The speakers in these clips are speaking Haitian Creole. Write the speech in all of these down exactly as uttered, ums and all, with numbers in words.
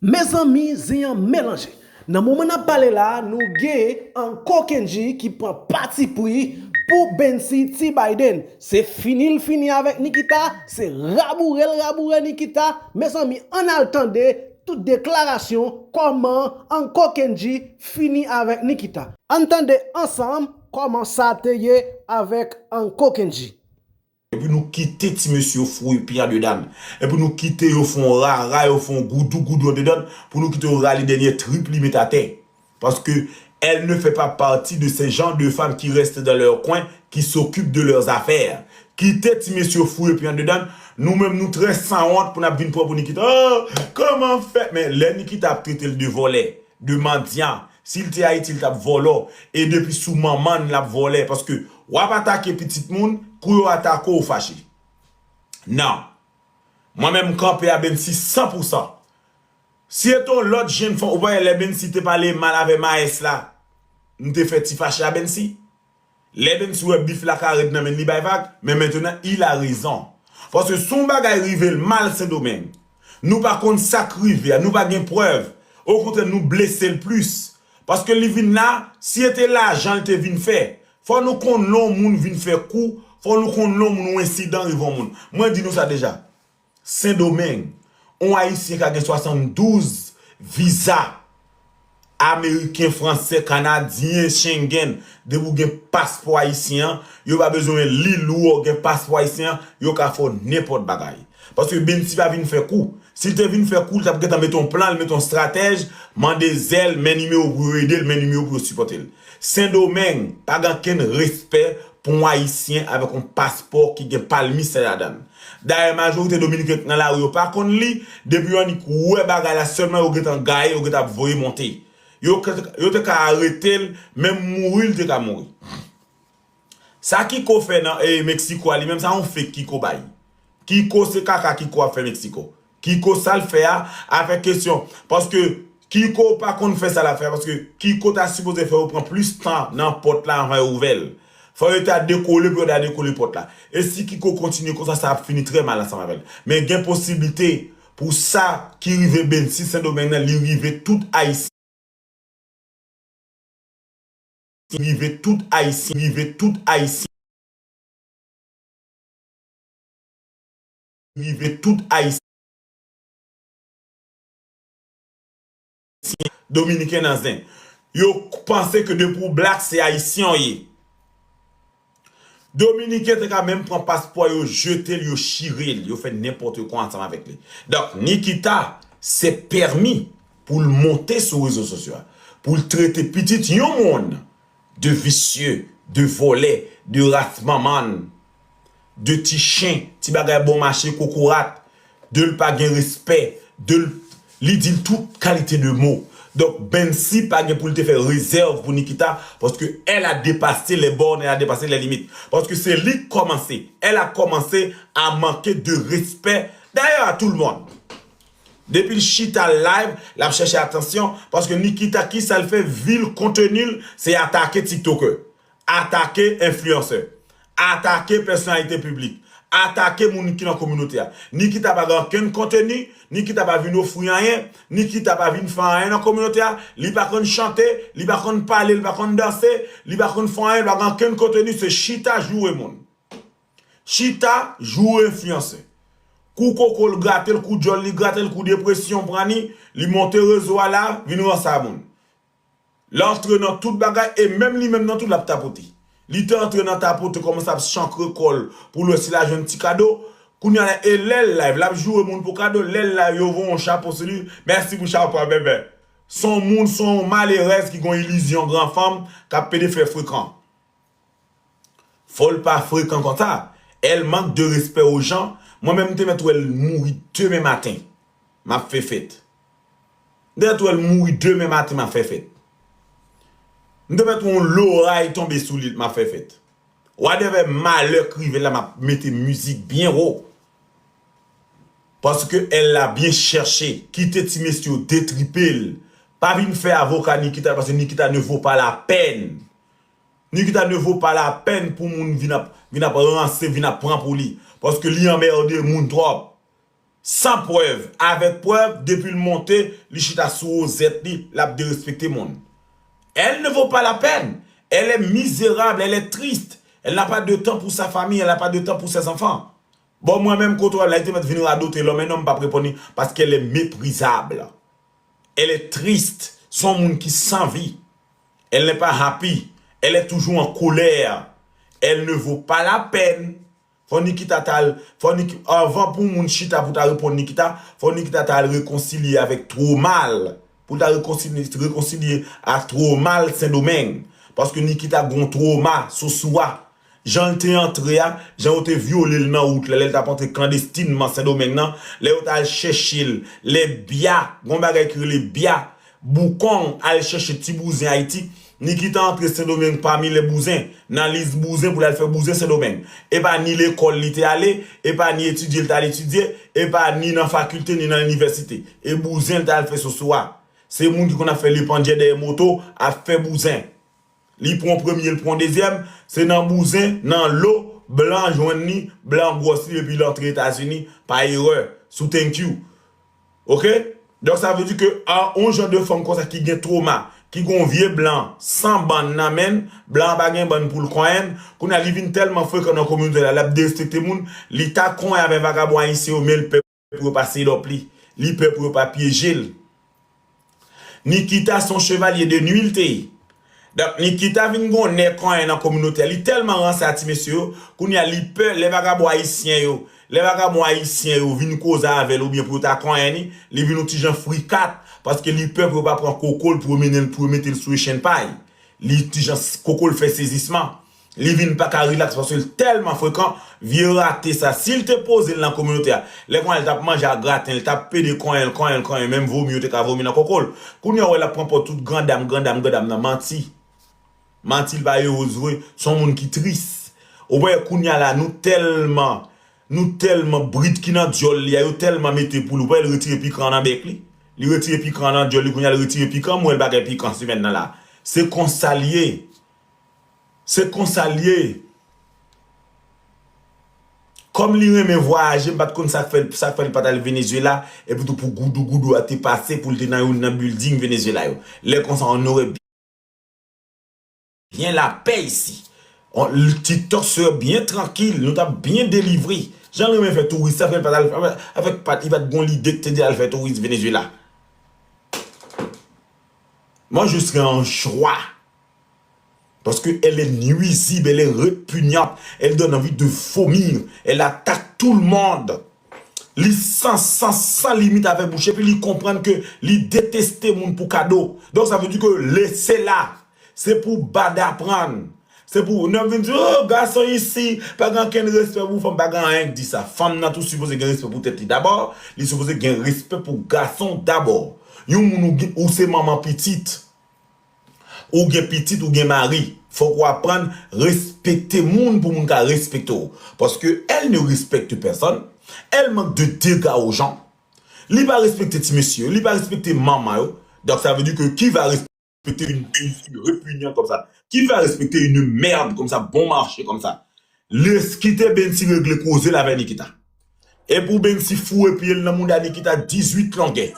Mezanmi, zen an melanje. Nan moman n ap pale la a, nou gen Uncle Kendji ki pran patipri pou Bency T Biden. Se fini l fini avèk Nikita, se raboure l raboure Nikita. Mezanmi, ann al tande tout deklarasyon kòman Uncle Kendji fini avèk Nikita. Ann tande ansanm kòman sa te ye avèk Uncle Kendji. Epi nou kite ti mesye yo foure pye andedan l. Epi nou kite yo fè yon rara, yo fè yon goudou goudou andedan l, pou nou kite yo rale dènye trip li met atè. Parce que elle ne fait pas partie de ces genres de femmes qui restent dans leur coin, qui s'occupent de leurs affaires. Kite ti mesye yo foure pye andedan l. Nou menm nou trè sanwont pou n ap vin pran pou Nikita. Oh, kòman fè? Men lè Nikita ap trete l de vòlè, de mandyan, si l te Ayiti, l t ap vòlò. E depi sou manman n, l ap vòlè. Paske w ap atake pitit moun, kou yo atake w, ou fache. Non. Mwen menm, m kanpe a Bency san pou san. Si se te yon lòt jenn fanm, ou pa wè lè Bency te pale mal avè Maes la, m te fè ti fache a Bency. Lè Bency wè bif la ka rèd nan men l, li bay vag, men mentenan, il a raison. Paske si yon bagay rive l mal Sendomeng, nou pa konn sa k rive a, nou pa gen prèv. Okontrè, nou blese l plis. Paske li vin la, si se te lajan l te vin fè, fò nou konn lè yon moun vin fè kou, fò nou konn lè yon moun, yon ensidan rive yon moun. Mwen di nou sa deja. Sendomeng, yon Ayisyen ka gen swasanndouz viza, Ameriken, Fransè, Kanadyen, Schengen, depi w gen paspò ayisyen an, yo pa bezwen li lou, ou gen paspò ayisyen an, yo ka fè w nenpòt bagay. Paske Bency pa vin fè kou. Si l te vin fè kou, l t ap gentan mete yon plan, l mete yon estratèj, mande zèl, men nimewo pou yo ede l, men nimewo pou yo sipòte l. Sendomeng pa gen okenn respè pou yon Ayisyen avèk yon paspò ki gen palmis ladan l. Dayè, majorite Dominiken k nan lari yo pa konn li, depi yo annik wè bagay la sèlman yo gentan gaye, yo gentan ap voye monte. Yo, yo te ka arete l, menm mouri l te ka mouri. Sa Kiko fè nan e Meksiko a, li menm sa yon fake Kiko bay. Kiko se kaka Kiko ap fè Meksiko. Kiko sa l fè a, afè kesyon. Paske Kiko pa konn fè sa l ap fè a, paske Kiko ta sipoze fè yo pran plis tan nan pòt la anvan yo ouvè l. Fò yo ta dekole pou yo ta dekole pòt la. E si Kiko kontinye konsa, sa ap fini trè mal ansanm avè l. Men gen posiblite pou sa ki rive Bency Sendomeng nan, li rive tout Ayisyen. Rive tout Ayisyen, rive tout Ayisyen. Rive tout Ayisyen. Dominiken nan zen. Yo panse ke depi w blak se Ayisyen w ye. Dominiken te ka menm pran paspò yo, jete l, yo chire l, yo fè nenpòt kwa ansanm avèk li. Donk, Nikita se pèmi pou l monte sou rezo sosyo a, pou l trete pitit yon moun de visye, de vòlè, de ras manman l, de ti chen, ti bagay bon mache, kokorat, de l pa gen respè, de l, li di l tout kalite de mo. Donk, Bency pa gen pou l te fè rezèv pou Nikita, paske elle a dépassé les bornes, elle a dépassé les limites. Paske se li k kòmanse. Elle a commencé à manquer de respect, d'ailleurs à tout le monde. Depi l chita live, l ap chèche atansyon, paske Nikita, kisa l fè? Vi l, konteni l, se atake tiktokè, atake enfliyansè, atake pèsonalite piblik, atake moun ki nan kominote a. Nikita pa gen okenn konteni, Nikita pa vin ofri anyen, Nikita pa vin fè anyen nan kominote a, li pa konn chante, li pa konn pale, li pa konn danse, li pa konn fè anyen, li pa gen okenn konteni, se chita joure moun. Chita joure enfliyansè. Kou koko l grate l, kou djòl li grate l, kou depresyon pran li, li monte rezo a la, vin ranse a moun. L antre nan tout bagay, e menm li menm nan tout l ap tapote. Li te antre nan tapote, kòmanse ap chankre kò l pou l wè si l a jwenn ti kado. Kounye a la, e lè l live, l ap joure moun pou kado, lè l live, yo voye yon chapo sou li. Mèsi pou chapo a, bèbè. Se yon moun, se yon malerèz ki gen yon ilizyon gran fanm k ap pede fè frekan. Fò l pa frekan konsa. Elle manque de respect aux gens. Mwen menm, m te mèt wè l mouri demen maten. M ap fè fèt. M te mèt wè l mouri demen maten, m ap fè fèt. M te mèt wè yon loray tonbe sou li, m ap fè fèt. Whatever malè k rive l la, m ap mete mizik byen wo. Paske elle l'a bien cherché. Kite ti mesye yo detripe l. Pa vin fè avoka Nikita, paske Nikita ne vaut pas la peine. Nikita ne vaut pas la peine pou moun vin ap, vin ap ranse, vin ap pran pou li. Paske li anmède moun twòp. Sans preuve, avec preuve, depi l monte, li chita sou wozèt li, l ap derespekte moun. Elle ne vaut pas la peine. Elle est misérable, elle est triste. Elle n'a pas de temps pour sa famille, elle n'a pas de temps pour ses enfants. Bon, mwen menm, kote w la, li te mèt vin radote lòm, non, m p ap reponn li, paske elle est méprisable. Elle est triste. Se yon moun ki san vi. Elle n'est pas happy. Elle est toujours en colère. Elle ne vaut pas la peine. Fò Nikita t al, fò Niki, anvan pou moun chita pou ta reponn Nikita, fò Nikita t al rekonsilye avèk twoma l. Pou ta rekonsilye, rekonsilye ak twoma l Sendomeng. Paske Nikita gon twoma sou sou a. Jan l te antre a, jan yo te vyole l nan wout la, lè l t ap antre klandestinman Sendomeng nan, lè yo t al chèche l, lè bya, gon bagay ki rele bya, Boukong al chèche ti bouzen Ayiti. Nikita antre Sendomeng pami lè bouzen, nan lis bouzen pou l al fè bouzen Sendomeng. E pa ni lekòl li te ale, e pa ni etidye l t al etidye, e pa ni nan fakilte, ni nan inivèsite. E bouzen l t al fè sou sou a. Se moun ki konn ap fè lepandyè dèyè moto, ap fè bouzen. Li pran premye, li pran dezyèm, se nan bouzen, nan lo, blan jwenn li, blan gwòs li, epi l antre Etazini, pa erè, sou thank you. Oke? Donk, sa vle di ke a, on jan de fanm konsa ki gen twoma, ki gon vye blan, san bann nan men l, blan an pa gen bann pou l konyen, kounye a li vin tèlman frekan nan kominote la, l ap derespekte moun, li ta konyen avè vagabon ayisyen yo, men l pè pou yo pa set up li, li pè pou yo pa pyeje l. Nikita se yon chevalye de nwi l te ye. Donk, Nikita vin gon nè konyen nan kominote a. Li tèlman ranse a ti mesye yo, kounye a li pè lè vagabon ayisyen yo, lè vagabon ayisyen yo vin koze avè l oubyen pou yo ta konyen li, li vin yon ti jan frikat, paske li pè pou yo pa pran koko l pou yo mennen l, pou yo mete l sou echenn pay. Li ti jan s-, koko l fè sezisman. Li vin pa ka rilaks paske l tèlman frekan, vye rate sa. Si l te poze l nan kominote a, lè konyen l t ap manje ak graten, l t ap pede konyen l, konyen l, konyen, menm vomi yo te ka vomi nan koko l. Kounye a w wè l ap pran pòz tout grandam, grandam, grandam nan manti. Manti l pa ewoz vre, se yon moun ki tris. Ou wè kounye a la, nou tèlman, nou tèlman brit ki nan dyòl li a, yo tèlman mete pou l, ou wè l retire pikan an nan bèk li. Li retire pikan an nan dyòl li, kounye a l retire pikan, m wè l pa gen pikan semèn nan la. Se konsa l ye. Se konsa l ye. Kòm li renmen vwayaje, m pa t konn sa k fè l, sa k fè l pa t al Venezuela, epi tou pou goudou goudou a te pase pou l te nan youn nan building Venezuela yo. Lè konsa, on aurait bien la paix ici. On, TikTok serait bien tranquille, nou t ap byen delivre. Jan l renmen fè touris, sa fè l pa t al, avèk, avèk pa t, li pa t gon lide k te di al fè touris Venezuela. Moi, je serais en joie. Parce que elle est nuisible, elle est répugnante, elle donne envie de vomir, elle attaque tout le monde. Li san, san, san limit avèk bouch, epi li konprann ke li deteste moun pou kado. Donk, sa vle di ke lese la, se pou bada prann. Se pou nèg vin di, oh, gason isi, pa gen ankenn respè pou fanm, pa gen anyen ki di sa. Fanm nan tou sipoze gen respè pou tèt li dabò, li sipoze gen respè pou gason dabò. Yon moun ou, gen- ou se manman pitit, ou gen pitit, ou gen mari, fòk ou aprann respekte moun pou moun ka respekte w. Paske elle ne respecte personne, elle manque de dégâts aux gens. Li pa respekte ti mesye yo, li pa respekte manman yo. Donc ça veut dire que qui va respecter une, une fille répugnante comme ça? Qui va respecter une merde comme ça, bon marché comme ça? Lès kite Bensi regle koze l avè Nikita. E pou Bensi foure pye l nan mouda Nikita dizuit longè.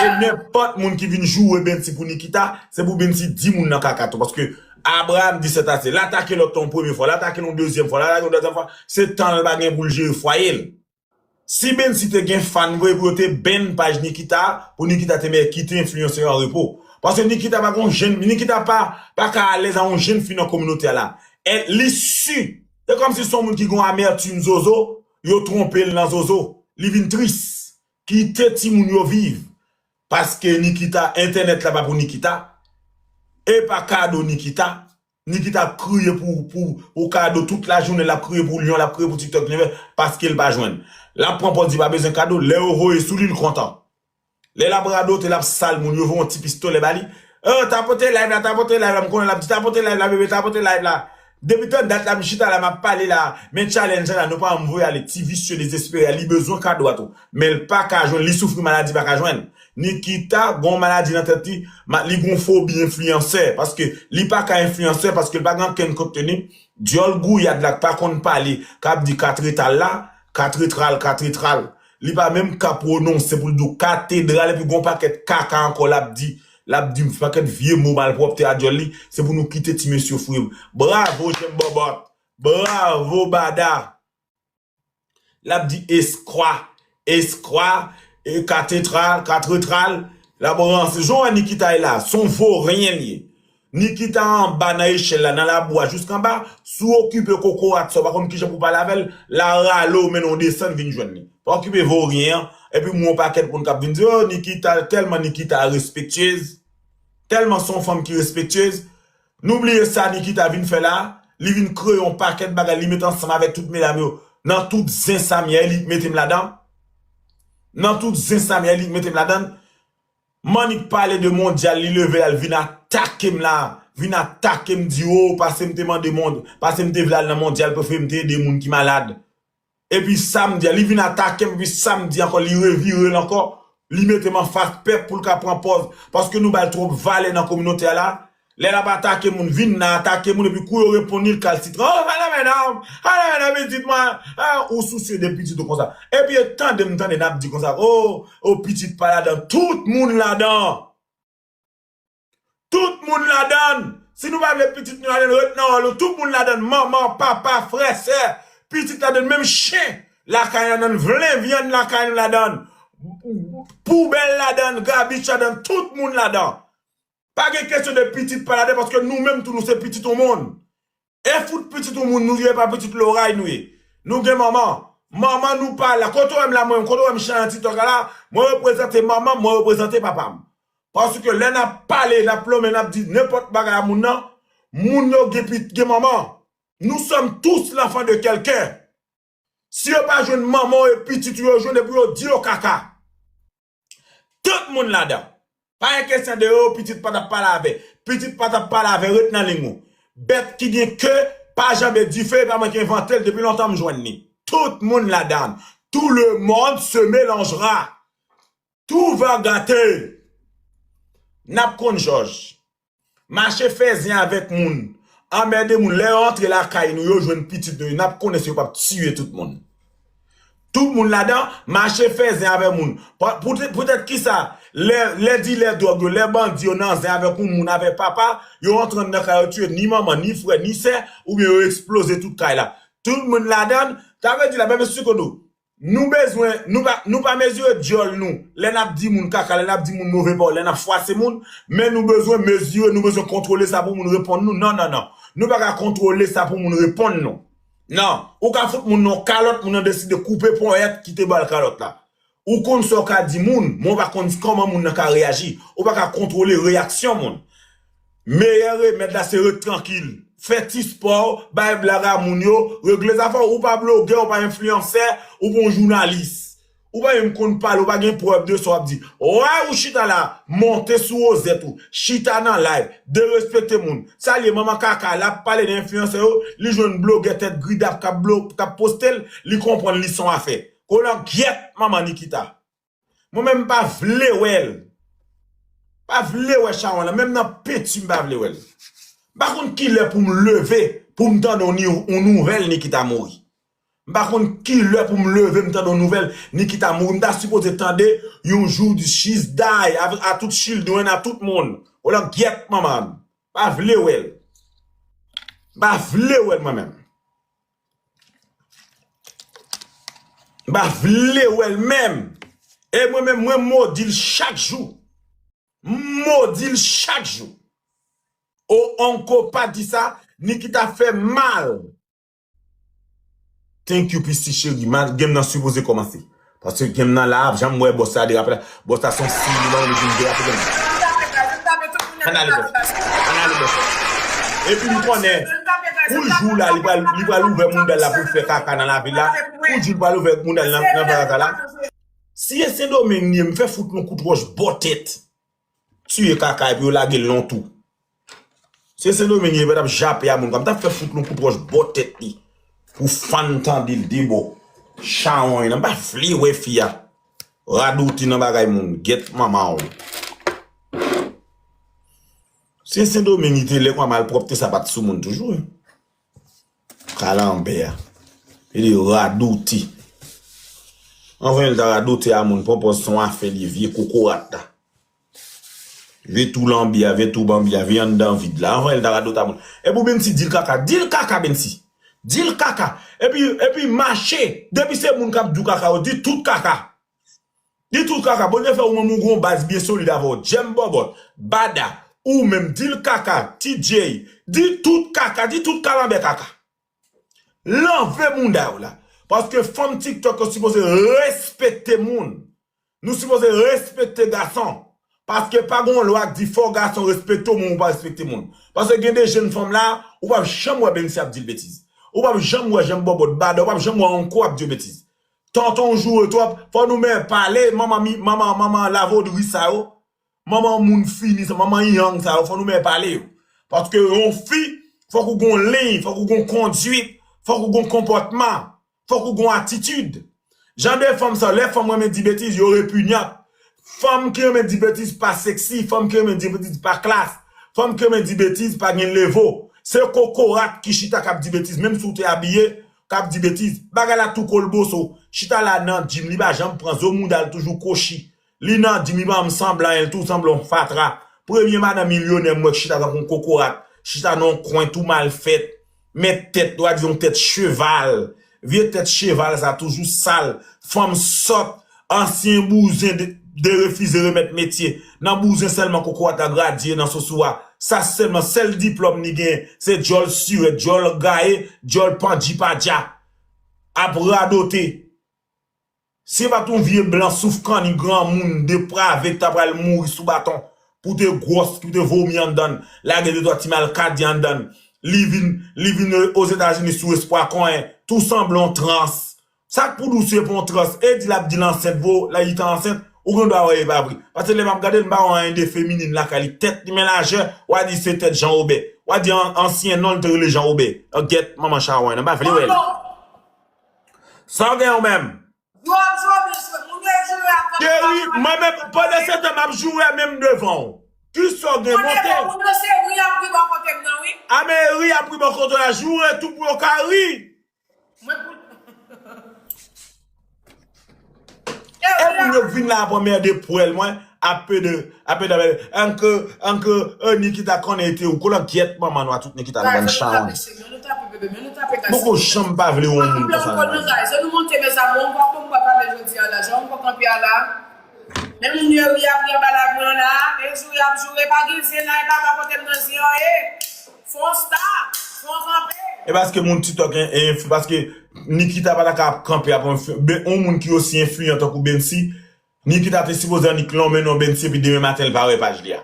E nenpòt moun ki vin joure Bensi pou Nikita, se pou Bensi di moun nan kaka tou. Paske Abraham di sèt ase, l atake lòt tan yon premye fwa, l atake l yon dezyèm fwa, l atake l yon twazyèm fwa, se tan l pa gen pou l jere fwaye l. Si Bensi te gen fan vre pou yo te ban paj Nikita, pou Nikita te mèt kite enfliyansè yo an repo. Paske Nikita pa gon jenn, Nikita pa, pa ka alèz a yon jenn fi nan kominote a la. E li si, se kòmsi se yon moun ki gon amètim zozo, yo twonpe l nan zozo. Li vin tris. Kite timoun yo viv. Paske Nikita, entènèt la pa pou Nikita. E pa kado Nikita. Nikita ap kriye pou, pou, pou kado tout lajounen, l ap kriye pou lyon, l ap kriye pou TikTok, paske l pa jwenn. L ap pran pòz li pa bezwen kado, lè yo voye sou li, l kontan. Lè l ap radote, l ap sal moun, yo voye yon ti pistolè ba li. Oh, tapote live la, tapote live la, m konnen l ap di, tapote live la, bebe, tapote live la. Depi tan dat la, m chita la, m ap pale la, men challenge la, nou pa janm voye ale, ti visye dezespere a, li bezwen kado a tou. Men l pa ka jwenn, li soufri maladi, pa ka jwenn. Nikita gon maladi nan tèt li, ma- li gon fobi enfliyansè, paske li pa ka enfliyansè, paske l pa gen ankenn konteni. Dyòl gouyad la k pa konn pale, k ap di katretral la, katretral, katretral. Li pa menm ka pwononse pou l di w katedral, epi gon pakèt kaka ankò l ap di, l ap di pakèt vye mo malpwòpte a dyòl li. Se pou nou kite ti mesye fri. Bravo, Jèm Bòbòt. Bravo, Bada. L ap di eskwa, eskwa, e, katedral, katedral. L ap ranse. Jan w wè Nikita ye la, se yon voryen li ye. Nikita anba nan echèl la, nan labou a, jiska anba. Si w okipe kokorat sa, w pa konn kijan pou pale avè l, l a rale w, mennen w desann vin jwenn li. Pa okipe voryen an. Epi m wè yon pakèt moun k ap vin di, "Oh, Nikita, tèlman Nikita respektyez. Tèlman se yon fanm ki respektyez." Nou bliye sa Nikita vin fè la. Li vin kreye yon pakèt bagay, li met ansanm avèk tout medam yo. Nan tout zen sa m ye, li mete m ladan. Nan tout zen sa m ye, li mete m ladan. Mannik pale de mondyal, li leve la, li vin atake m la. Vin atake m, di, "Oh, paske m te mande mond, paske m te vle al nan mondyal, prefere m te ede moun ki malad." Epi samdi a, li vin atake m, epi samdi ankò, li revire l ankò. Li mete m anfas pèp pou l ka pran pòz. Paske nou ba l twòp valè nan kominote a la. Lè l ap atake moun, vin nan atake moun, epi kou yo reponn li, l kalsitran. "Oh, ala medam, ala medam, pitit mwen. Ah, ou sousye de pitit ou konsa." Epi e tande m tande n ap di konsa, "Oh, oh, pitit pa ladan, tout moun ladan." Tout moun ladan. Si nou pa vle pitit nou ladan, ret nan wòl ou. Tout moun ladan. Manman, papa, frè, sè. Pitit ladan, menm chen lakay ladan, vle vyann lakay nou ladan. Poubèl ladan, gabich ladan, tout moun ladan. Pa gen kesyon de pitit pa ladan, paske nou menm tou nou se pitit yon moun. E fout pitit yon moun nou ye, pa pitit loray nou ye. Nou gen manman. Manman nou pa la. Kote w wè m la, mwen, kote w wè m chan nan TikTok la, mwen reprezante manman m, mwen reprezante papa m. Paske lè n ap pale, n ap lonmen, n ap di nenpòt bagay a moun nan, moun yo gen pit, gen manman. Nous sommes tous l'enfant de quelqu'un. Si yo pa jwenn manman w e pitit ou yo jwenn, epi yo di yo kaka. Tout moun ladan. Pa gen kesyon de yo, pitit pa t ap pale avè. Pitit pa t ap pale avè, ret nan liy ou. Bèt ki gen ke, pa janbe dife, e pa mwen ki envante l, depi lontan m jwenn li. Tout moun ladan. Tout le monde se mélangera. Tout va gâter. N ap konn jòj. Mache fè zen avèk moun. Anmède moun. Lè yo antre lakay nou, yo jwenn pitit nou yo, n ap konnen si yo p ap tiye tout moun. Tout moun ladan, mache fè zen avèk moun. Pa- poutèt- Poutèt kisa, lè, lè dilè dwòg yo, lè bandi yo nan zen avèk yon moun, avèk papa, yo antre anndan kay yo tiye ni manman, ni frè, ni sè, oubyen yo eksploze tout kay la. Tout moun ladan, sa vle di la, bebe sikodo. Nou bezwen, nou pa, nou pa mezire dyòl nou. Lè n ap di moun kaka, lè n ap di moun move pawòl, lè n ap fwase moun, men nou bezwen mezire, nou bezwen kontwole sa pou moun reponn nou. Non, non, non. Nou pa ka kontwole sa pou moun reponn nou. Non. Ou ka fout moun nan kalòt, moun nan deside koupe ponyèt, kite bal kalòt la. Ou konn sa w ka di moun, men w pa konn kòman moun nan ka reyaji. Ou pa ka kontwole reyaksyon moun. Meyè remèd la se ret trankil. Fè ti spò, bay blag a moun yo, regle zafè w. Ou pa blogè, ou pa enfliyansè, ou pa yon jounalis. Ou pa menm konn pale, ou pa gen prèv de sa w ap di. Wè ou chita la, monte sou wozèt ou, chita nan live, derespekte moun. Salye manman kaka, l ap pale de enfliyansè yo, li jwenn blogè tèt gridap k ap blo- k ap poste l, li konprann li se yon afè. Kolangyèt manman Nikita. Mwen menm m pa vle wè l. Pa vle wè chawony lan. Menm nan penti m pa vle wè l. M pa konn kilè pou m leve pou m tande yon, yon nouvèl Nikita mouri. M pa konn kilè pou m leve m tande yon nouvèl Nikita mouri. M ta sipoze tande yon jou di she's die a, a tout children, a tout moun. Kolangyèt manman m. Pa vle wè l. M pa vle wè l mwen menm. M pa vle wè l menm. E mwen menm, mwen modi l chak jou. M modi l chak jou. O onko pa di sa, Nikita fè mal. Thank you, Pisti cheri. Mal, game nan sipoze kòmanse. Paske game nan la, ap janm wè bòs la derape la. Bòs la se yon siy li ban nou pou l derape game nan. Ann ale bòs. Ann ale bòs. Epi m konnen, pou jou la, li pral, li pral ouvè moudal la pou l fè kaka nan lavil la. Pou jou li pral ouvè moudal nan, nan fè kaka la. Si e Sendomeng li ye, m fè fout l yon kout wòch bò tèt. Tiye kaka epi yo lage l nan yon tou. Se Sendomeng li ye, pa t ap jape a moun. Kòm t ap fè fout l yon kout wòch bò tèt li. Pou fann tande l debò. Chawony lan, m pa vle wè fi a. Radouti nan bagay moun. Gyèt manman w. Se Sendomeng li te lè kwa malpwòpte sa pa t sou moun toujou. Kalanbè a. Li radouti. Anvan l ta radote a moun, pran pòz se yon afè li ye, vye kokorat la. Vye tou lanbi a, vye tou banbi a, vye anndan vid la. Anvan l ta radote a moun. Epi w menm si di l kaka, di l kaka, Bensi. Di l kaka. Epi, epi mache. Depi se moun k ap di w kaka, yo di tout kaka. Di tout kaka. Bondye fè ou menm ou gon baz byen solid avè w. Djèm Bòbòt, Bada, ou menm, di l kaka, T J, di tout kaka, di tout kalanbè kaka. Lave mounda yo la. Paske fanm TikTok yo sipoze respekte moun. Nou sipoze respekte gason. Paske pa gon lwa ki di fò gason respekte w, men ou pa respekte moun. Paske gen de jenn fanm la, ou p ap janm wè Bensi ap di l betiz. Ou p ap janm wè Djèm Bòbòt, Bada, ou p ap janm wè Onko ap di yo betiz. Tonton joure twòp, fò nou men pale, manman mi, manman, manman lavodri sa yo. Manman moun fini sa, manman yang sa yo, fò nou men pale yo. Paske yon fi, fòk ou gon liy, fòk ou gon konduit, fòk ou gon konpòtman, fòk ou gon atitid. Jan de fanm sa, lè fanm renmen di betiz, yo repinyant. Fanm ki renmen di betiz pa seksi, fanm ki renmen di betiz pa klas, fanm ki renmen di betiz pa gen levo. Se kokorat ki chita k ap di betiz, menm si w te abiye, k ap di betiz. Bagay la tou kolboso. Chita la nan jim, li pa janm pran zo, mouda l toujou kochi. Li nan jim, li pa janm sanble anyen, li tou sanble yon fatra. Premye madanm milyonè m wè k chita tankou yon kokorat. Chita nan yon kwen tou mal fèt. Men tèt, w a di yon tèt cheval. Vye tèt cheval sa toujou sal. Fanm sòt. Ansyen bouzen de, de refize remèt metye. Nan bouzen sèlman kokorat la gradye nan sos ou a. Sa sèlman, sèl diplòm li gen, se djòl sirèt, djòl gaye, djòl pandjipadja. Ap radote. Si e pa t yon vye blan souf kanni granmoun deprave k ta pral mouri sou baton pou te gwòs, pou te vomi anndan l, lage de twa ti malkadi anndan l. Li vin, li vin Ozetazini sou espwa konyen, tou sanble yon trans. Sa k pou di w si e pa yon trans, e di l ap di l ansent vre, la li te ansent, ou gen dwa wè e pa vre. Paske lè m ap gade l, m pa wè anyen de feminin lakay li. Tèt li men lajè, w a di se tèt Jan Wobè. W a di an, ansyen non l te rele Jan Wobè. An gèt manman chawony nan, m pa vle wè l. Sa w gen ou menm? Yo ap jwe, men jwe. Moun yo joure ak kòb. Cheri, mwen menm, pandan se tan m ap joure menm devan w. Kisa w gen monte? Moun yo se ri ap ri bò kote m nan, wi. A men ri ap ri bò kote w la, joure tou pou yo ka ri. Mwen pou E moun yo k vin la ap anmède pwèl mwen, ap pede, ap pede, anke, anke, e, Nikita konnen ete ou, kolangyèt manman nou a tout Nikita nou bann chawony. Poko janm pa vle wè yon moun konsa nan lavi. Men moun yo ri ap ri anba lavi an la, e joure ap joure, pa gen zen la, e pa bò kote m nan zen an ye. Fon sta, fon kanpe. E paske moun TikTok en, en, paske Nikita pa ta ka ap kanpe ap enfli-, ben, yon moun ki osi enfliyan tankou Bensi, Nikita te sipoze annik lonmen non Bensi epi demen maten l pa wè paj li a.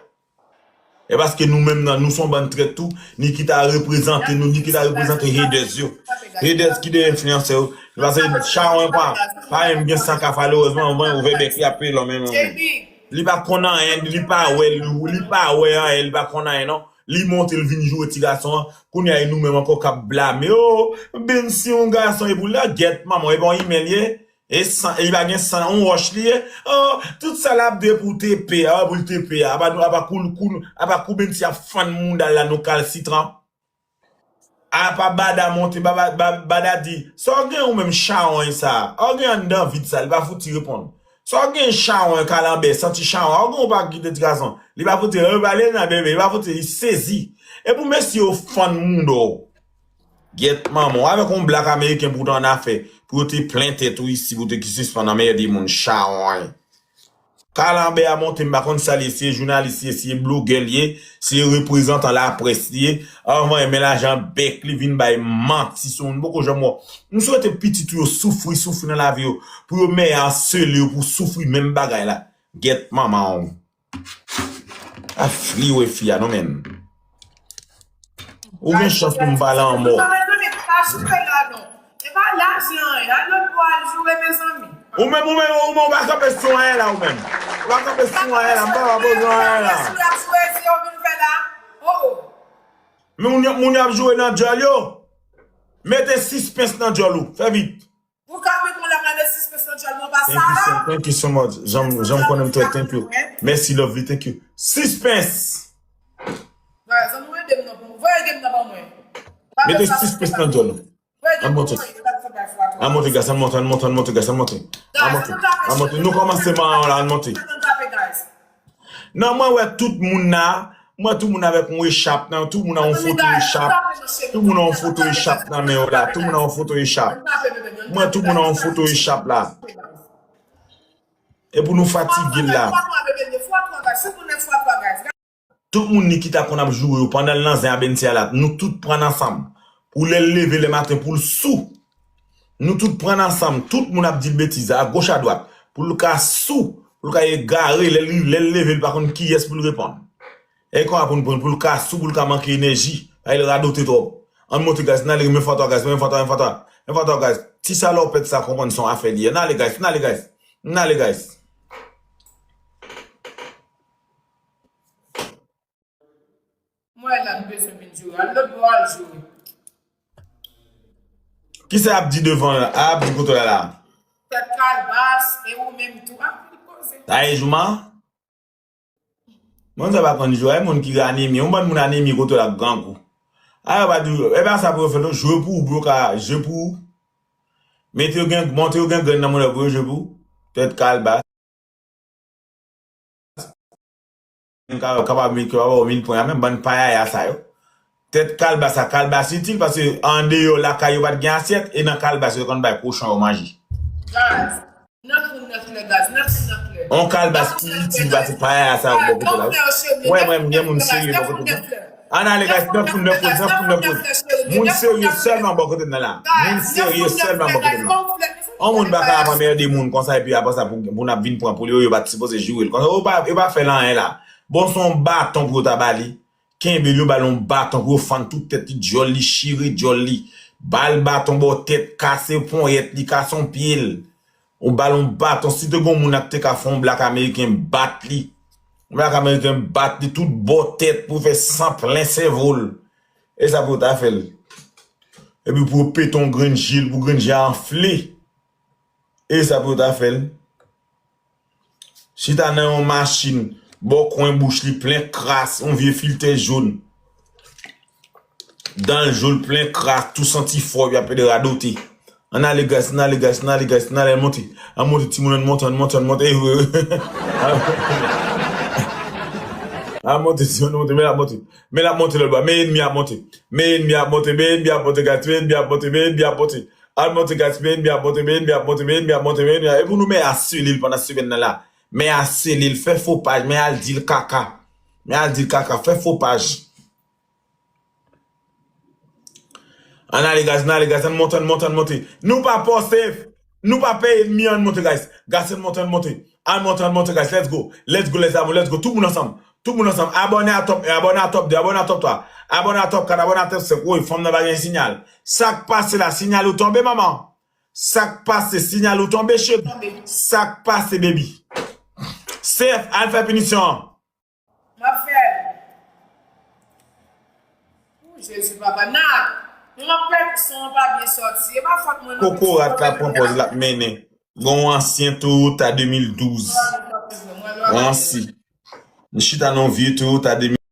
E paske nou menm nan, nou se yon bann trèt tou, Nikita reprezante nou, Nikita reprezante haters yo. Haters ki de enfliyansè yo. Paske chawony pa, pa menm gen san ka follow, erezman, anvan ouvè bèk li ap peye lonmen non menm. Li pa konn anyen, li pa wè, li, li pa wè anyen, li pa konn anyen non. Li monte, l vin joure ti gason an. Kounye a, e nou menm ankò k ap blame. Oh, Bensi yon gason, e pou l la, gèt manman, e pa yon imen l ye. E san, e pa gen san, yon wòch li ye. Oh, tout sa l ap de pou te pè a, pou l te pè a. Apa nou, apa kou, kou, apa kou Bensi ap fann mouda l la, nou kalsitran. Apa Bada monte, Bada, Ba-, Bada di, sa w gen ou menm chawony sa? A w gen anndan vid sa? Li pa fouti reponn. Sa w gen chawony kalanbè, santi chawony? A w gen ou pa kite ti gason? Li pa fouti repale nan bebe, li pa fouti, li sezi. E pou mesye yo fann mouda w. Gyèt manman w, avèk yon blak ameriken pou w te annafè, pou yo te plen tèt ou isi, pou w te ki sispann anmède moun chawony. Kalanbè a monte, m pa konn sa l ye, si e jounalis li ye, si e blogè li ye, si e reprezantan laprès li ye, anvan e men lajan bèk li vin bay manti sou moun, m poko janm wè w. M swete pitit ou yo soufri, soufri nan lavi yo, pou yo mèye asele yo pou soufri menm bagay la. Gèt manman w. A fri w e fi a non menm. Ou gen chans pou m pale anmò. Non, mezanmi, pa joure la non. E pa lajan, al lòt bò al joure, mezanmi. Ou menm, ou menm, ou menm, ou pa kanpe sou anyen la, ou menm. Ou pa kanpe sou anyen la, m pa, pa bezwen anyen la. Joure ap joure, se yo vin fè la. Oh, oh. Men moun yo, moun yo ap joure nan djòl yo. Mete sispens nan djòl ou. Fè vit. Ou ka met yon lè mande sispens nan djòl mwen pa sa la. Thank you so, thank you so much. Jan, jan m konnen m trè, thank you. Mèsi, lovely, thank you. Sispens. Zanmi mwen, ede m nan pou mwen. Voye ede m nan ban mwen. Mete sispens nan djòl ou. Voye ede m nan ban mwen. Ann monte, guys, ann monte, ann monte, ann monte, guys, ann monte. Ann monte, ann monte. Nou kòmanse manman la, ann monte. Non, mwen wè tout moun la. Mwen tout moun avèk yon echap nan, tout moun an yon foto echap. Tout moun an yon foto echap nan men yo la. Tout moun an yon foto echap. Mwen tout moun an yon foto echap la. E pou nou fatige l la. Tout moun ni ki ta konn ap joure yo pandan l nan zen a Bensi a la, nou tout pran l ansanm. Pou lè l leve lè maten pou l sou. Nou tout pran l ansanm, tout moun ap di l betiz a goch a dwat. Pou l ka sou, pou l ka egare, lè l, lè l leve l pa konn kiyès pou l reponn. E kòman pou n pran l pou l ka sou, pou l ka manke enèji. Paske l radote twòp. Ann monte, guys, n ale, men fwa twa, guys, men fwa twa, men fwa twa. Men fwa twa, guys. Ti salopèt sa konprann se yon afè li ye. N ale, guys, n ale, guys. N ale, guys. Mwen la, m bezwen vin joure. Al lòt bò, al joure. Kisa y ap di devan la? A ap di kote w la la? Tèt kalbas, e ou menm tou, ap vin poze. Sa e jouman? Moun sa pa konn jwe, e moun ki anemi, yon bann moun anemi kote l ap grangou. A yo pa di, e pa sa pou yo fè non, jwe pou ou, pou yo ka jwe pou ou. Mete yo gen, montre yo gen grenn nan monnè pou yo jwe pou ou. Tèt kalbas. Ka-, kapab mete yo ba w mil pwen a menm, bann payaya sa yo. Tèt kalbas sa, kalbas itil, paske andeyò lakay yo pa t gen asyèt, e nan kalbas yo te konn bay kochon yo manje. Gaz. Nan kou nèf lè, gaz. Nan kou nèf lè. On kalbas ki itil, pase payaya sa yo bò kote la. Wè, mwen, m gen moun serye bò kote mwen. Ann ale, guys, nan kou nèf lè, nan kou nèf lè. Moun serye sèlman bò kote m nan la. Moun serye sèlman bò kote m nan. On moun pa ka ap anmède moun konsa, epi apre sa, pou, pou n ap vin pran pou li, yo, yo pa t sipoze joure l konsa. Yo pa, yo pa fè l anyen la. Bon, se yon baton pou yo ta ba li. Kenbe l, yo ba l yon baton pou yo fann tout tèt li, dyòl li, chire dyòl li. Ba l baton bò tèt, kase ponyèt li, kase yon pye l. Ou ba l yon baton, si te gon moun ak te ka fè yon blak ameriken bat li. Yon blak ameriken bat li tout bò tèt pou fè san plen sèvo l. E sa pou yo ta fè l. Epi pou yo pete yon grenn je l, pou grenn je a anfle. E sa pou yo ta fè l. Chita nan yon machin, bò kwen bouch li plen kras, yon vye filtè jòn. Dan l jòn plen kras, tou santi fò, epi ap pede radote. Ann ale, guys, ann ale, guys, ann ale, guys, ann ale, ann monte. Ann monte, timoun, ann monte, ann monte, ann monte. Ann monte, timoun, ann monte, men l ap monte. Men l ap monte lòt bò. Men enmi ap monte. Men enmi ap monte, men enmi ap monte, guys, men enmi ap monte, men enmi ap monte. Al monte, guys, men enmi ap monte, men enmi ap monte, men enmi ap monte, men enmi ap monte. E pou nou men a sele l pandan semèn nan la. Men a sele l, fè fo paj, men al di l kaka. Men al di l kaka, fè fo paj. Ann ale, guys, ann ale, guys, ann monte, ann monte, ann monte. Nou pa pòse, nou pa pè enmi an, ann monte, guys. Guys, ann monte, ann monte. Ann monte, ann monte, guys. Let's go. Let's go, les amours, let's go. Tout moun ansanm. Tout moun ansanm. Abòne a top un, abòne a top deux, abòne a top twa, abòne a top kat, abòne a top senk. Woy, fanm nan pa gen sinyal. Sa k pase la? Sinyal ou tonbe, manman? Sa k pase? Sinyal ou tonbe, cheri? Sa k pase, baby? Sèf, al fè pinisyon an. M ap fè l. O Jezi, papa, nan. Mwen ap pè son an pa byen sòti. E pa fòt mwen, non. Kokorat la pran pòz l ap mennen. Gon ansyen Toyota de mil douz. Yon ansyen. M chita nan yon vye Toyota de mil douz.